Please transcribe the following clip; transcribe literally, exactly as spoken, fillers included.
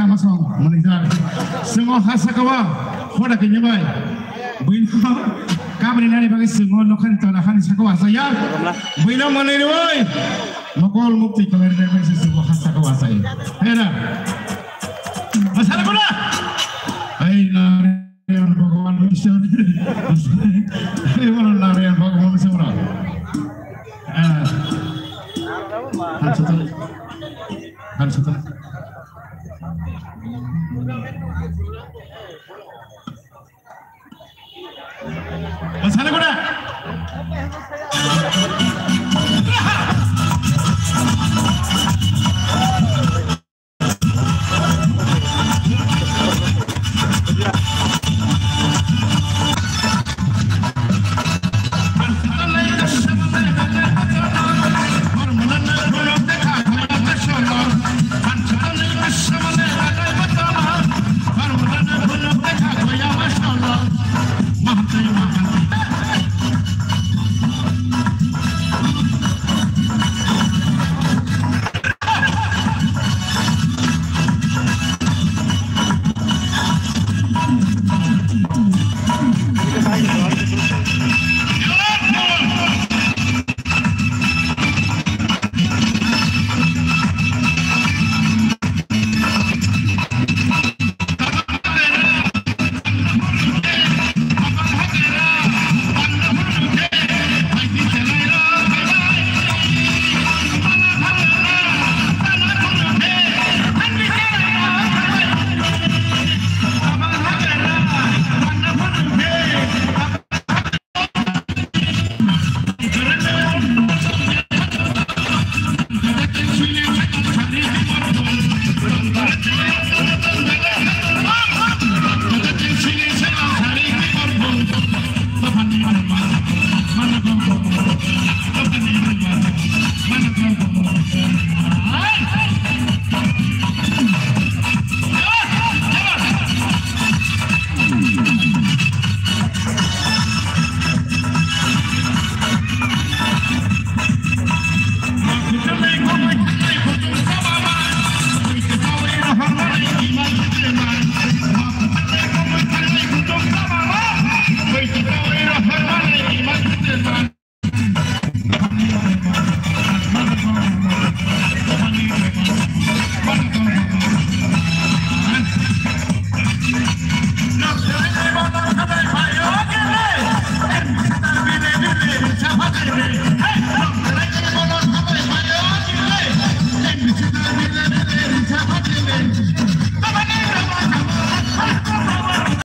Masong, manager. Chwng o ha saka o, hoda kini bai. Buino kabri nani bagwi chwng o nokhani tola hani saka o asaya. Buino manwi rwi. Mokol mukti kolor nani bagwi chwng o ha saka o asaya. Hera. Masala bola. Ai na. Narayan Bhagavan Mishnah. Ini mana Narayan Bhagavan Mishnah? Ah. Han Satan. Han Satan. Masala kuda.